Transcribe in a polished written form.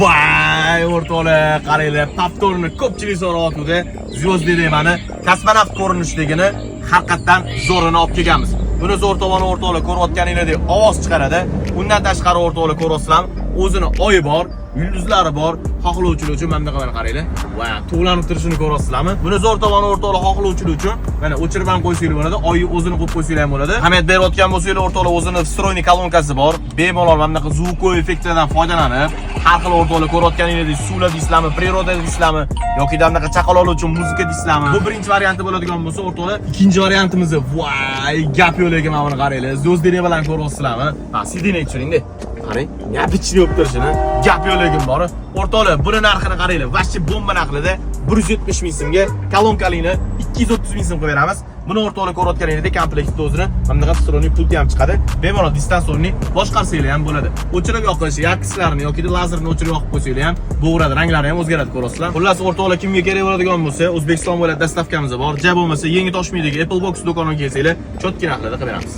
Voy, o'rtoqlar, qaranglar, повторni ko'pchilik so'rayotgandi. Звездный Небо ni kosmonavt ko'rinishidagini haqiqatdan zo'rini olib kelganmiz. Buni zo'r tomoni, o'rtoqlar, ko'rayotganinglardek ovoz chiqaradi. Undan tashqari, o'rtoqlar, ko'ryapsizlarmi? O'zini oyi bor, yulduzlari bor. Xohlovchilar uchun mana bunaqa, mana qaranglar. Va tug'lanib turishini ko'ryapsizlarmi? Buni zo'r tomoni, o'rtoqlar, xohlovchilar uchun mana o'chirib ham qo'ysanglar bo'ladi, oyi o'zini qo'yib qo'ysanglar ham bo'ladi. Ahamiyat berayotgan bo'lsanglar, o'rtoqlar, o'zini встроенный kolonkasi bor. Bemalol mana bunaqa звуковой effektlardan foydalanib, har xil, o'rtoqlar, ko'rayotganingizdek suvlar deysizlarmi, природа deysizlarmi yoki bunaqa chaqaloqlar uchun muzika deysizlarmi? Bu birinchi varianti bo'ladigan bo'lsa, o'rtoqlar, ikkinchi variantimiz, voy, gap yo'q, lekin mana buni qaranglar. Звездный Небо bilan ko'ryapsizlarmi? Ha, сиденье tushiringda. Qarang, необычный bo'lib turishini. Gap yo'q, lekin bor. O'rtoqlar, buni narxini qaranglar. Вообще bomba narxida 170 ming so'mga kolonkalini 230 ming so'm qilib beramiz. Buni, o'rtoqlar, ko'rayotganingizdek komplektda o'zini mana bunaqa встроенный pulti ham chiqadi. Bemalol дистанционный boshqarsanglar ham bo'ladi. O'chirib yoqish, яркость larini yoki lazerni o'chirib yoqib qo'ysanglar ham bo'g'iradi, ranglari ham o'zgaradi, ko'rasizlar. Xullas, o'rtoqlar, kimga kerak bo'ladigan bo'lsa, O'zbekiston bo'ylab доставка miz bor. Ja bo'lmasa, Yangi Toshmidagi Apple Box do'koniga kelsanglar, чётко narxlarda qilib beramiz.